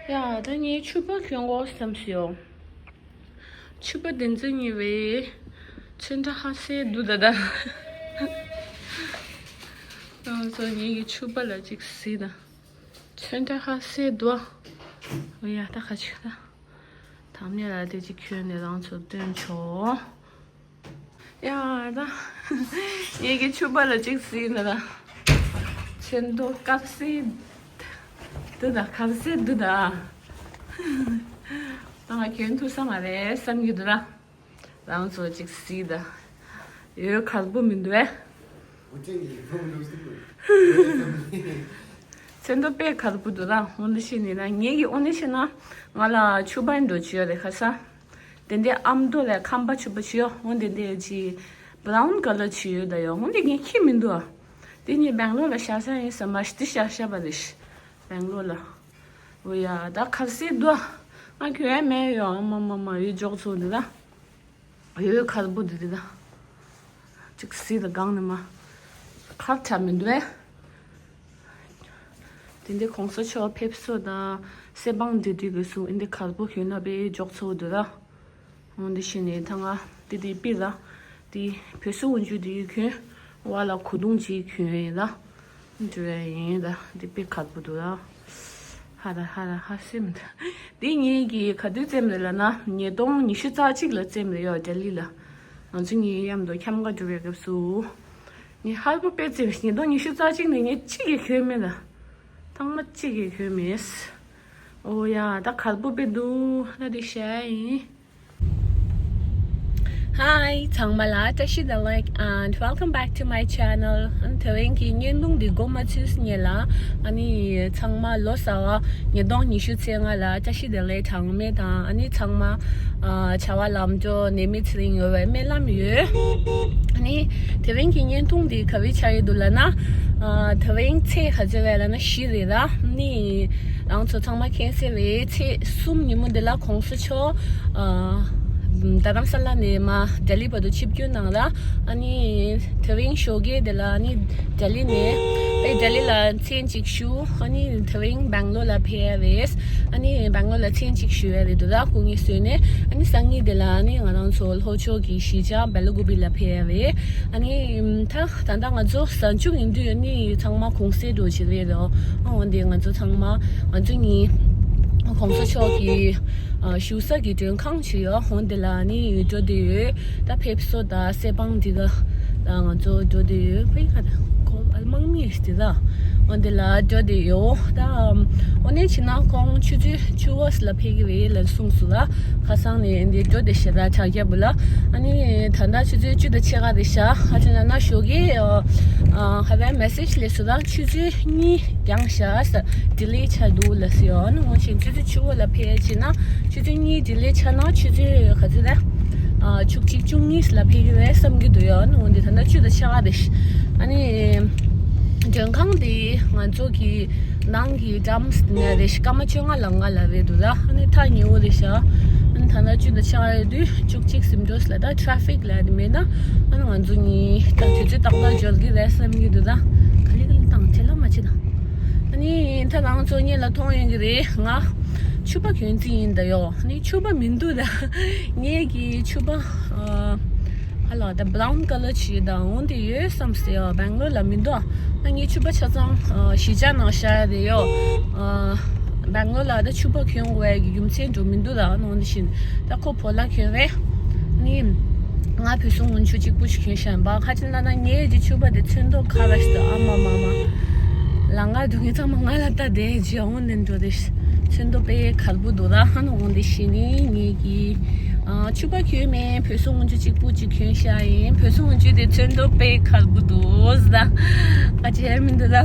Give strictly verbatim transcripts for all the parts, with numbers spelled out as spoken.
ཡ་ད་ངས་ཕྱུ་པ་གྱོན་དགོས་བསམ་སོང་། ཕྱུ་པ་དེ་ཚོ་ཉེ་བའི་ཚོན་ཁྲ་ཧ་སེ་འདུག་ད་ད། ང་ཚོ་ངེད་ཀྱི་ཕྱུ་པ་ལ་ཅིག་གཟིགས་དང་། ཚོན་ཁྲ་ཧ་སེ་འདུག་ཨ། ཡ་ད་ཁ་ཅིག་ད། དམ་ཉེ་ལ་དེ་ཅིག་གྱོན་ནས་རང་ཚོ་སྟོན་ཆོག་ཡ་ད། ངེད་ཀྱི་ཕྱུ་པ་ལ་ཅིག་གཟིགས་ན་ད། ཚོན་མདོག་དཀར་སེ་འདུག་ད། དཀར་སེ་འདུག་ད། ང་གྱོན་ཐུབ་ས་མ་རེད་བསམ་གྱི་འདུག་ད། རང་ཚོ་ཅིག་གཟིགས་ད། ཡོད་གར་པོ་མི་འདུག་ཨེ། ཚོན་མདོག་དཔེ་གར་པོ་འདུག་ད། འོ་འདི་ཤེས་ནི་ན་ངེད་ཀྱི་འོ་འདི་ཤེས་ན་ང་ལ་ཕྱུ་པ་འགྲོ་ཆུ་ཡོད་རེད་ཁ་ས། དེ་འདྲའི་ཨ་མདོ་ལ་ཁམས་པ་ཕྱུ་པ་ཆུ་ཡོད། འོ་དེ་འདྲའི་ཅི་བྷ་རའུན་ཀ་ལར་ཆུ་ཡོད་ད་ཡོད། འོ་འདི་ངས་ཁྱི་མི་འདུག་ཨ། དེ་ནི་སྦེང་ལོར་ལ་ཤ་ས་ཡིན་ས་མ་ཤི་ཤ་ཤ་པ་རེད་ཤི། སྦེང་ལོར་ལ། འོ་ཡ་ད་གར་སེ་འདུག་ཨ། ང་གྱོན་ཡ་མེད་ཡོད་མ་མ་མ་ཡོད་འཇོག་ཚོ་འདི་ད། ཡོད་གར་པོ་འདི་འདི་ད། ཅིག་སི་ད་གང་ནི་མ། ཁར་ཆ་མི་འདུག་ཨེ། དེ་འདྲའི་གོང་ས་མཆོག་ཕེབས་བསུ་དང་སེ་བང་འདི་འདྲི་དགོས་སུ་ཨིན་དེ་གར་པོ་གྱོན་ན་པའི་འཇོག་ཚོགས་འདུག་ད། འོ་འདི་ཤི་ནས་ད་ང་དེ་དེ་པི་ལ་དེ་བོད་སུ་འོན་ཆུ་དེ་གྱོན་བ་ལ་གོ་དུང་ཅིག་གྱོན་ཡིན་ད། འདྲི་བ་ཡིན་ད་དེ་པི་གར་པོ་འདུག་ད། ཧ་ར་ཧ་ར་ཧ་སེམས་ད། དེ་ངེད་ཀྱིས་ག་དུས་བཙེམས་རེད་ལབ་ན་ཉིས་སྟོང་ཉི་ཤུ་རྩ་གཅིག་ལ་བཙེམས་རེད་ཡོད་ལྡི་ལི་ལ། ང་ཚོ་ངའི་མཉམ་དུ་འཁྱམ་ག་འགྲོ་བའི་སྐབས་སུ། ངས་ཧར་པོ་དཔེ་བཙེམས་ཤིང་ཉིས་སྟོང་ཉི་ཤུ་རྩ་གཅིག་ནས་ངས་གཅིག་གིས་གྱོན་མེད་ལ། ཐང་མ་གཅིག་གིས་གྱོན་མེད། ཨོ་ཡ་ད་གར་པོ་དཔེ་འདུག་ལ་དེ་ཤ་ཡིན། Hi ཚང་མ་ལ་བཀྲ་ཤིས་བདེ་ལེགས། And welcome back to my channel. ཨ་ནི་དེ་རིང་གི་བརྙན་ཐུང་འདི་འགོ་མ་ཚུགས་སྔོན་ལ་ཨ་ནི་ཚང་མ་ལོ་གསར་བ་ཉིས་སྟོང་ཉི་ཤུ་ཚེས་ལྔ་ལ་བཀྲ་ཤིས་བདེ་ལེགས་གྲངས་མེད་དང་ཨ་ནི་ཚང་མ་ཨ་བྱ་བ་ལམ་འགྲོ་ནད་མེད་ཚེ་རིང་ཡོང་བའི་སྨོན་ལམ་ཡོད། ཨ་ནི་དེ་རིང་གི་བརྙན་ཐུང་འདི་ག་བའི་ཆ་ཡོད་འདུག་ལབ་ན་ཨ་དེ་རིང་ཚེས་ག་ཚོད་རེད་ལབ་ན་བཞི་རེད་ར། ཨ་ནི་རང་ཚོ་ཚང་མ་མཁྱེན་གསལ་རེད། ཚེས་གསུམ་ཉིན་མོ་འདི་ལ་གོང་ས་མཆོག་ཨ་རྡ་རམ་ས་ལ་ནས་མར་ལྡི་ལི་བར་དུ་ཆིབས་བསྒྱུར་གནང་ར། ཨ་ནི་དེ་རིང་ཞོགས་ཀས་དེ་ལ་ཨ་ནི་ལྡི་ལི་ནས་པའི་ལྡི་ལི་ལ་མཚན་གཅིག་བཞུགས། ཨ་ནི་དེ་རིང་སྦེང་ལོར་ལ་ཕེབས་ཡ་རེད། ཨ་ནི་སྦེང་ལོར་ལ་མཚན་གཅིག་བཞུགས་ཡ་རེད་འདུག་ད་སྐུ་ངལ་གསོས་ནས། ཨ་ནི་སང་ཉིན་དེ་ལ་ཨ་ནི་ང་རང་ཚོ་ལྷོ་ཕྱོགས་ཀྱི་གཞིས་ཆགས་སྦེ་ལ་ཀུ་པི་ལ་ཕེབས་ཡ་རེད། ཨ་ནི་ད་ད་ལྟ་ང་ཚོ་གཟའ་མཇུག་ཡིན་དུས་ཨ་ནི་ཚང་མ་གུང་སེང་འགྲོ་བྱེད་རེད་རོ། ཨ་འོན་ཏེ་ང་ཚོ་ཚང་མ་ང་ཚོ་གཉིས་གོང་ས་མཆོག་གི་ཨ་བཞུགས་ས་གི་མགྲོན་ཁང་ཅིག་ཡོད། འོན་ཏེ་ལ་ནི་འགྲོ་བསྡད་ཡོད། ད་ཕེབས་བསུ་དང་སེ་བང་འདི་ག་ད་ང་ཚོ་འགྲོ་བསྡད་ཡོད། ཕ་ཡི་ཁ་ད་ཁོ་ཨ་དམག་མི་ཡོད་དེ་ད། འོན་ཏེ་ལ་འགྲོ་བསྡད་ཡོད། ད་ཨ་འོ་ནས་ཕྱིན་ན་ཁོང་ཆུ་ཚོད་བཅུ་བ་ལ་ཕེབས་ཀྱི་རེད་ལ་གསུངས་སོང་ལ། ཁ་སང་ནས་འདི་འགྲོ་བསྡད་ཤག་ད་བྲག་རྒྱབ་ལ། ཨ་ནི་ད་ལྟ་ཆུ་ཚོད་བཅུ་དང་ཕྱེད་ཀ་རེད་ཤག་ཨ་ཅེ་ན་ན་ཞོགས་ཀས་ཨ་ཧ་ད་མེ་སེ་ཇི་སླེབས་སོང་ལ། ཆུ་ཚོད་གཉིས། འགྱངས་ཤག་ས་ཌི་ལེ་ཆགས་འདུག་ལ་ཟེར་ཡོད། ཨ་ནི་འོ་ཆེན་ཆུ་ཚོད་བཅུ་པོ་ལ་ཕེབས་ཡ་ཕྱིན་ན་ཆུ་ཚོད་གཉིས་ཌི་ལེ་ཆགས་ན་ཆུ་ཚོད་ག་ཚོད་རེད། ཨ་བཅུ་གཅིག་བཅུ་གཉིས་ལ་ཕེབས་ཀྱི་རེད་བསམ་གྱི་འདུག་ཡ། ཨ་ནི་འོ་འདི་ད་ལྟ་བཅུ་དང་ཕྱེད་ཀ་རེད། ཨ་ནི་མགྲོན་ཁང་དེ་ང་ཚོ་གི་ནང་གི་ཌམ་སི་ནས་རེད་ཤག་སྐར་མ་བཅོ་ལྔ་ལ་ལྔ་ལ་རེད་འདུག་ད། ཨ་ནི་ཐག་ཉེ་བོ་རེད་ཤག་ཨ་ནི་ད་ལྟ་བཅུ་དང་ཕྱེད་ཀ་ཡོད་དུས་བཅུ་གཅིག་ཟིན་འགྲོ་ལ་ད་ཊ་རེ་ཕིག་ལ་དེ་མེད་ན་ཨ་ནི་ང་ཚོ་གཉིས་ད་དུས་ཚོད་ཏག་ཏག་འབྱོར་གྱི་རེད་བསམ་གྱི་འདུག་ད། ག་ལེ་ག་ལེ་བཏང་བྱེད་ལ་མ་བྱེད་དང་། ཨ་ནི་ད་རང་ཚོ་གཉིས་ལ་མཐོང་ཡོང་གི་རེད། ང་ཕྱུ་པ་གྱོན་རྩིས་ཡིན་ད་ཡོ། ཨ་ནི་ཕྱུ་པ་མི་འདུག་ད། ངེད་ཀྱི་ཕྱུ་པ་ཨ་ཧ་ལ་ད་བྷ་རའུན་ཀ་ལར་ཅིག་ད་འོང་དེ་ཡོད་བསམ་སེ་ཡོ། སྦེང་ལོར་ལ་མི་འདུག་ཨ་ངའི་ཕྱུ་པ་ཆ་ཚང་ཨ་གཞིས་ཆགས་ནང་བཞག་ཡ་རེད་ཡོ། ཨ་སྦེང་ལོར་ལ་ད་ཕྱུ་པ་གྱོན་དགོས་ཡ་གི་རྒྱུ་མཚན་འགྲོ་མི་འདུག་ད་འོང་དེ་བཞིན་ད་ཁོ་བོ་ལ་གྱོན་རེད། ནི་ང་བོད་སོང་འོན་ཆུ་གཅིག་པུ་ཞིག་གྱོན་ཤག་ཡིན་པ། ཁ་ཅིག་ལ་ན་ངའི་ཀྱི་ཕྱུ་པ་དེ་ཚོན་མདོག་ཁ་ར་ཞིག་ཏུ་ཨ་མ་མ་མ། ལ་ང་དུ་ངའི་ཚང་མ་ང་ལ་ལྟ་དེ་ཇི་འོང་ནན་འགྲོ་དེ་ཚོན་མདོག་དཔེ་གར་པོ་འདུག་ད་ཧ་ན་འོང་དེ་ཤི་ནི་ངའི་ཀྱི་ཨ་ཕྱུ་པ་གྱོན་མེད། བོད་སོང་འོན་ཆུ་གཅིག་པུ་གཅིག་གྱོན་ཤག་ཡིན། བོད་སོང་འོན་ཆུ་དེ་ཚོན་མདོག་དཔེ་གར་པོ་འདུག་ད་ཨ་ཅེ་མི་འདུག་ད།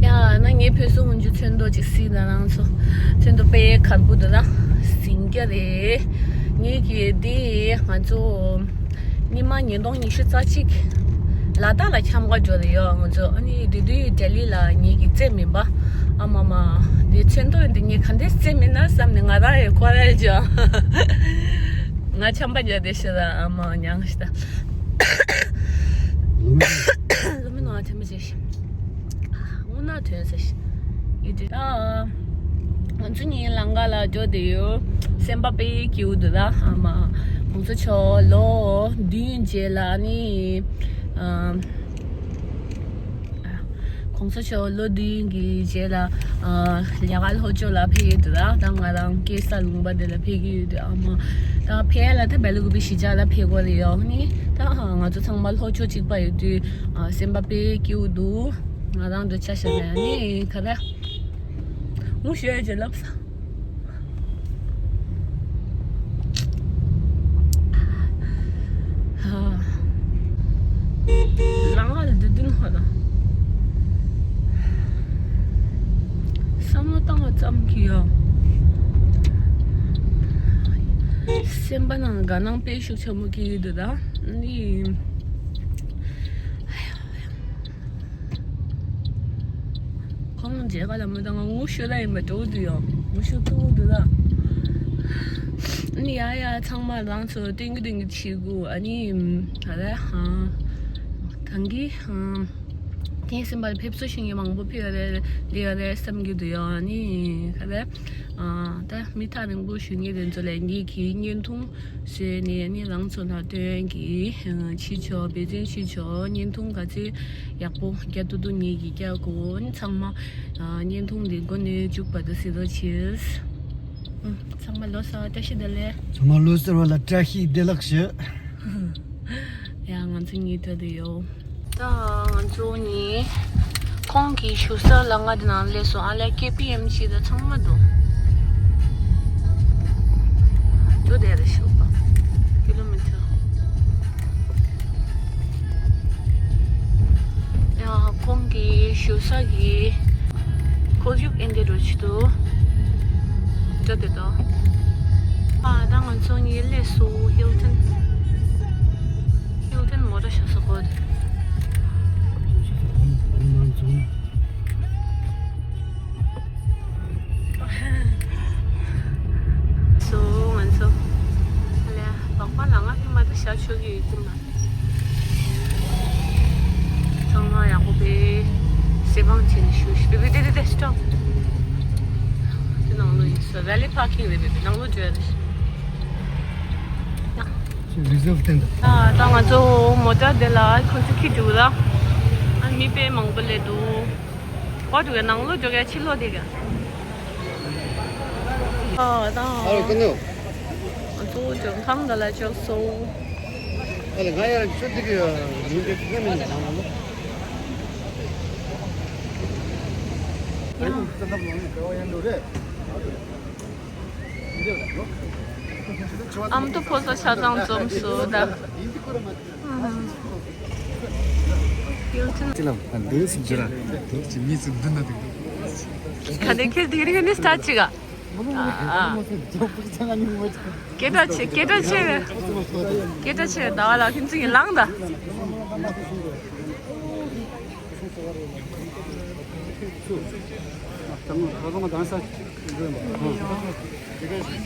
ཡ་ན་ངའི་བོད་སོང་འོན་ཆུ་ཚོན་མདོག་ཅིག་གཟིགས་ད་རང་ཚོ་ཚོན་མདོག་དཔེ་གར་པོ་འདུག་ད་ཟིང་རྒྱ་རེད། ངེད་ཀྱི་འདི་ང་ཚོ་ཉི་མ་ཉིས་སྟོང་ཉི་ཤུ་རྩ་གཅིག་ལ་དྭགས་ལ་འཁྱམ་ག་འགྲོ་རེད་ཡོ། ང་ཚོ་ཨ་ནི་དེ་དུས་ལྡི་ལི་ལ་ངེད་ཀྱི་རྩེ་མིན་པ་ཨ་མ་མ་འདི་ཚོན་མདོག་འདི་ངས་ག་འདྲས་རྩེ་མིན་ན་བསམ་ནས་ང་རང་ཡང་ཁོ་ར་ཡ་ཅོ་ང་འཁྱམ་པ་རྒྱག་བསྡད་ཤི་ད་ཨ་མ་མྱངས་ཤི་ད། ལོ་མི་ནང་ཐེ་མི་ཅེ་ཤི། ཨ་འོ་ན་ཐོན་ས་ཤི། ཡི་དེ་ད། ང་ཚོ་གཉིས་ལམ་ཁ་ལ་འགྲོ་བསྡད་ཡོད། སེམས་པ་དཔེ་སྐྱིད་པོ་འདུག་ད། ཨ་མ། གོང་ས་མཆོག་ལོ་བདུན་རྗེས་ལ་ནི། ཨ། གོང་ས་མཆོག་ལོ་བདུན་གྱི་རྗེས་ལ། ཨ། ལས་ཀ་ལྷོ་ཕྱོགས་ལ་ཕེབས་ཀྱི་འདུག་ད། ད་ང་རང་སྐྱེས་ས་ལུང་པ་འདི་ལ་ཕེབས་ཀྱི་ཡོད་དུས། ཨ་མ། ད་ཕེབས་ཡ་ལ་ད་སྦེལ་ཀོབ་གཞིས་ཆགས་ལ་ཕེབས་དགོས་རེད་ཡོད་ནི། ད་ང་ཚོ་ཚང་མ་ལྷོ་ཕྱོགས་གཅིག་པ་ཡོད་དུས། ཨ། སེམས་པ་དཔེ་སྐྱིད་པོ་འདུག་ང་རང་འདི་ཆ་བཞག་ན་ནི་ག་རེ། ངུ་ཤོར་ཡ་ཅིག་ལབ་ས། ཧ། ལང་ང་ལ་དུ་དུན་ཧོ་ལ། བསམ་བློ་བཏང་བ་ཙམ་གྱིས་ཡང་སེམས་པ་ནང་དགའ་སྣང་དཔེ་ཤུགས་ཆེན་པོ་སྐྱེ་གི་འདུག་ད་ནི། ཁོང་མཇལ་ཁ་ལ་མི་འདང་ང་ངུ་ཤོར་ཡ་ཡིན་པ་འགྲོ་འདུག་ཡང་ངུ་ཤོར་ཐུག་འདུག་ལ། ཨ་ནི་ཡ་ཡ་ཚང་མ་རང་ཚོ་ཏིང་གི་ཏིང་གི་བྱེད་དགོས། ཨ་ནི་ད་ལྟ་ཧ་ཐང་གི་ཧ་ཐེངས་གསུམ་པར་ཕེབས་བསུ་ཞུ་མཁན་མང་པོ་ཕེབས་ཡོད་རེད། འདི་ཡོད་རེད་བསམ་གྱི་འདུག་ཡང་ཨ་ནི་ག་རེ། ཨ། ད་མི་ཐག་རིང་པོ་བཞུགས་མཁན་དེ་ཚོ་ལ་ངེད་ཀྱིས་བརྙན་ཐུང་བཟོས་ནས་ནི་རང་ཚོ་ལ་སྟོན་གྱི་ཕྱི་ཕྱོགས་འབད་བརྩོན་ཕྱི་ཕྱོགས་བརྙན་ཐུང་ག་ཚོད་ཡག་པོ་རྒྱ་ཏུ་ཏུ་ངེད་ཀྱིས་རྒྱག་གོ་ནི་ཚང་མ། ཨ། བརྙན་ཐུང་འདི་མགོ་ནས་མཇུག་བར་དུ་གཟིགས་རོགས་གྱིས། ཨ། ཚང་མ་ལོ་གསར་བ་བཀྲ་ཤིས་བདེ་ལེགས། ཚང་མ་ལོ་གསར་བ་ལ་བཀྲ་ཤིས་བདེ་ལེགས་ཞུ། ཡ་ང་ཚོ་གཉིས་ཐོག་ཏུ་ཡོད། ད་ང་ཚོ་གཉིས་ཁོང་གི་བཞུགས་ས་ལམ་ཁ་དེ་ནང་སླེབས་སོང་། ཨ་ལས་ཀེ་པི་ཨེམ་སི་དང་ཚང་མ་འདུག་ཏུ་དེ་རེ་ཞུགས་པ་ཀི་ལོ་མི་ཊར། ཡ་ཁོང་གི་བཞུགས་ས་གི་ཁོར་ཡུག་ཨེ་འདྲ་རུ་ཆེད་དུ་འགྲོ་དེ་དོ། ཨ་ད་ང་ཚོ་གཉིས་སླེབས་སོང་། ཧིལ་ཊོན། ཧིལ་ཊོན་མོ་ཊ་ཞོ་ས་གོ། སོ་ང་ཚོ་ལས་ལོག་པ་ལ་ང་ཕི་མ་ད་ཤ་ཆོག་གི་ཡོད་ཀྱི་མ། ཚང་མ་ཡག་པོ་བྱས་སེ་བང་བྱས་ནས་བཞུགས་ཤིག་བེ་བེ་དེ་དེ་དེ་སི་ཊོབ། དེ་ནང་ལོགས་ཡིན་ས་ཝེ་ལི་པར་ཀིང་རེད། བེ་བེ་ནང་ལོགས་འགྲོ་ཡ་རེད། ཡ། རི་ཛརབ་བསྟན་འདུག་ཨ་ད་ང་ཚོ་མོ་ཊ་དེ་ལ་ཁོ་ཚོ་ཁྱེར་འགྲོ་ལ། ཨ་མི་དཔེ་མང་པོ་སླེབས་འདུག་ཨོ་འགྲོ་ག་ནང་ལོགས་འགྲོ་ག་ཕྱི་ལོགས་དེ་ག་ཨ་ད་ཨ་རེ་ཀུན་ནུ། ང་ཚོ་མགྲོན་ཁང་དེ་ལ་འབྱོར་སོང་། ཨ་ལ་ང་ཡར་ཆུ་འདི་གི་མི་འདི་ཁ་མིན་ནང་ལ། ཨ་མདོ་ཕོ་སོ་ཆ་ཚང་འཛོམས་སོང་ད། ཅི་ལ་འདི་སུ་ཇི་ར་འདི་ཅི་མི་སུ་འདི་ན་འདི། ག་ནས་ཁྱེར་དེ་རིང་ནི་སྟ་ཅི་ག་ཨ། སྐད་གྲགས་ཆེ་སྐད་གྲགས་ཆེ་སྐད་གྲགས་ཆེ་ཟླ་བ་ལགས་ཁྱིམ་ཚང་གི་ལངས་ད།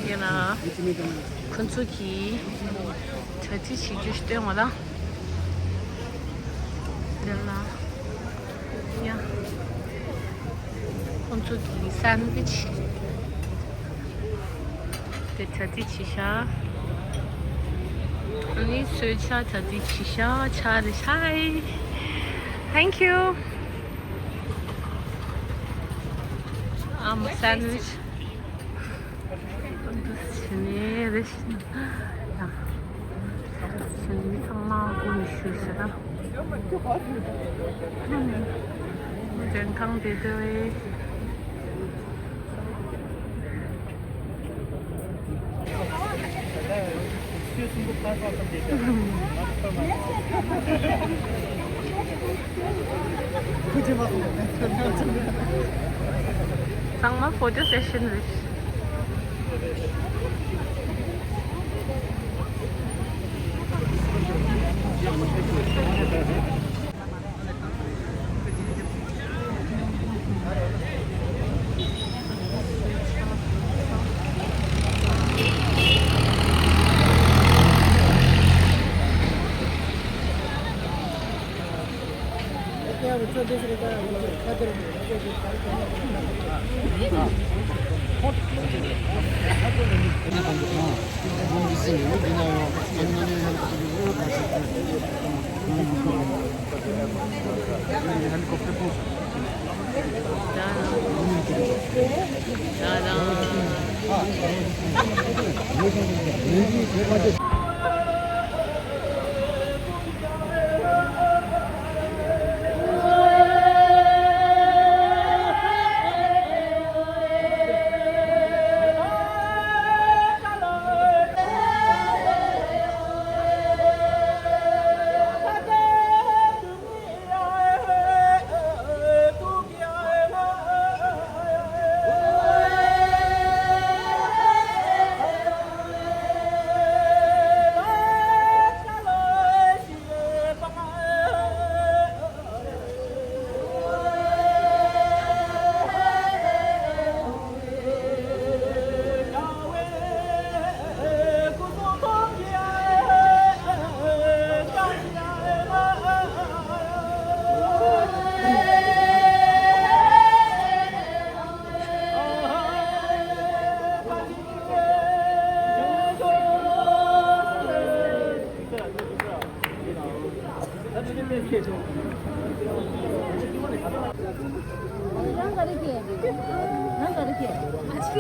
ཡིན་ན། ཁོ་ཚོ་གིས་གྲ་སྒྲིག་བྱེད་རྒྱུ་ཞིག་སྟོན་འོ་ད། དེ་ལ། ཡ། ཁོ་ཚོ་གིས་སན་ཝིཆ་དེ་གྲ་སྒྲིག་བྱེད་ཤག་ཨ་ནི་གསོལ་ཇ་གྲ་སྒྲིག་བྱེད་ཤག་ཇ་རེད་ཤག Thank you. I'm sandwich. འདུག་སེ་བྱས་ནས་རེ་ཞིག་ཡ། བྱས་ནས་ཚང་མ་སྒུག་ནས་བཞུགས་ཟེར་ན། མགྲོན་ཁང་དེ་འདྲ་བས། ཚང་མ་ཕོ་ཊོ་སེ་ཤན་རེད།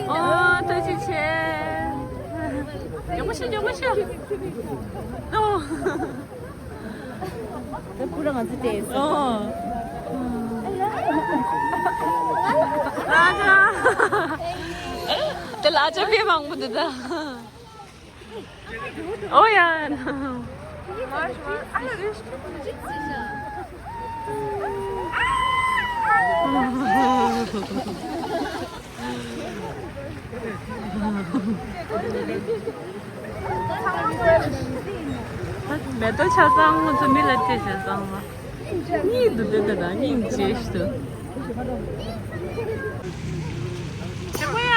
ཨོ། ཐུགས་རྗེ་ཆེ། མགྱོགས་པོ་ཤོག་མགྱོགས་པོ་ཤོག་ཨོ། ད་ཁོ་རང་ང་ཚོ་བལྟས་སོང་། ཨོ། ལ་ཅ། དེ་ལ་ཅ་དཔེ་མང་པོ་འདུག་ད། ཨོ་ཡ། མེ་ཏོག་ཆ་ཚང་ང་ཚོ་མི་ལ་སྤྲད་བྱས་ཚང་མ། གཉིད་འདུག་དེ་དེ་དང་སྙིང་རྗེ་ཞིག་འདུག་མགྱོགས་པོ་ཡ།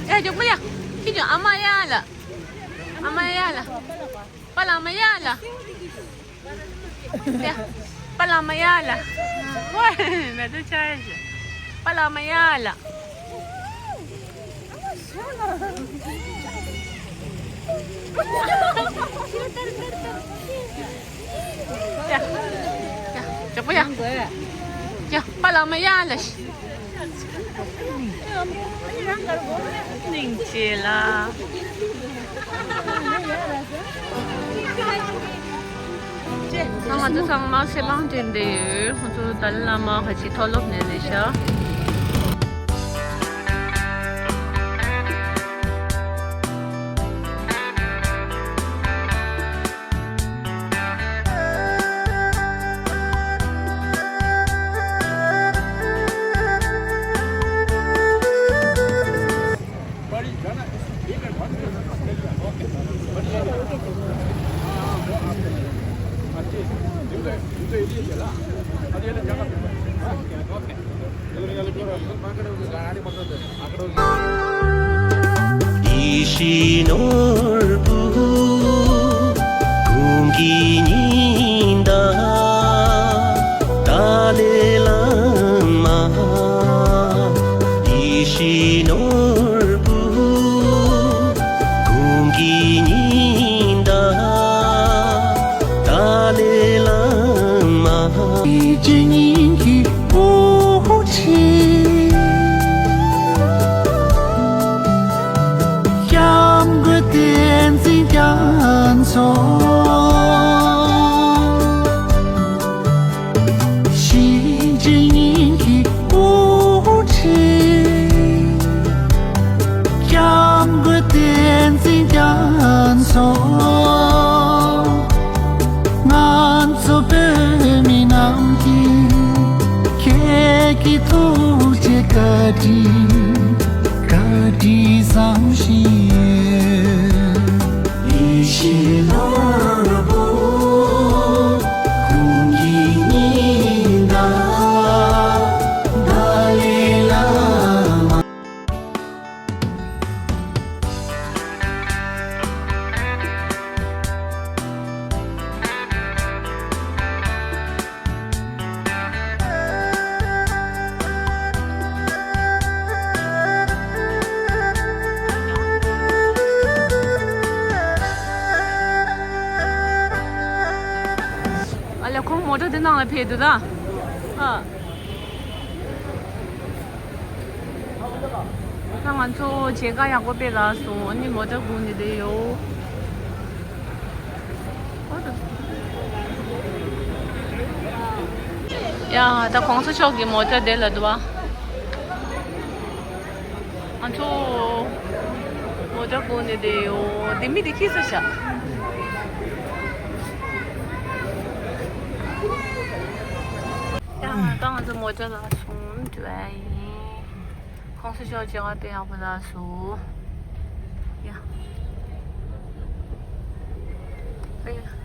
ཡ། མགྱོགས་པོ་ཡ། ཁྱི་ཀྱང་ཨ་མ་ཡ་ལ། ཨ་མ་ཡ་ལ། པ་ལ་མ་ཡ་ལ། ཡ། པ་ལ་མ་ཡ་ལ། ཝེ། མེ་ཏོག་ཆ་ཡ་ཞིག་པ་ལ་མ་ཡ་ལ། ཡ། ཡ། མགྱོགས་པོ་ཡ། ཡ། པ་ལ་མ་ཡ་ལ་ཤི། སྙིང་རྗེ་ལ། ང་ཚོ་ཚང་མ་ཚེ་དབང་དྲན་བསྡད་ཡོད། ཁོང་ཚོ་ཏཱ་ལའི་བླ་མ་ཁ་ཅིག་མཐོ་སློབ་ནས་རེད་ཤག་ཡེ་ཤེས་ནོར་བུ་ཀུན་གྱི་ཉི་ཟླ་ཏཱ་ལའི་བླ་མ། ཡེ་ཤེས་ནོར་བུ་ཀུན་གྱི་ཉི་ཟླ་ཏཱ་ལའི་བླ་མ། ཇི་སྙིང་གི་བུ་ཁྲིད། སྐྱབས་མགོན་བསྟན་འཛིན་རྒྱ་མཚོ། གཤིན་རྗེ་སྙིང་གི་དབུ་ཁྲིད། སྐྱབས་མགོན་བསྟན་འཛིན་རྒྱ་མཚོ། ང་ཚོ་བོད་མི་རྣམས་ཀྱི་ཁྱེད་ཀྱི་ཐུགས་རྗེ་བཀའ་དྲིན་བཀའ་དྲིན་བཟང་ཞིག་ཡོད། ཡེ་ཤེས་ནོར་བུ་ཀུན་གྱི་ཉི་ཟླ་ཏཱ་ལའི་བླ་མ། ལ་ཕེབས་འདུག་ད། ཨ། ད་ང་ཚོ་མཇལ་ཁ་ཡག་པོ་དཔེ་རག་སོང་། ཨ་ནི་མོ་ཊ་སྒུག་ནས་བསྡད་ཡོད། ཡ། ད་གོང་ས་མཆོག་གི་མོ་ཊ་དེ་ལ་འདུག་བ། ང་ཚོ་མོ་ཊ་སྒུག་ནས་བསྡད་ཡོད། འདི་མི་དེ་ཁྱི་ས་ཤ། ད་ང་ཚོ་མོ་ཊ་ལ་སོང་འགྲོ་ཡ་ཡིན། གོང་ས་མཆོག་མཇལ་ཁ་དཔེ་ཡག་པོ་རག་སོང་། ཡ། ཨེ།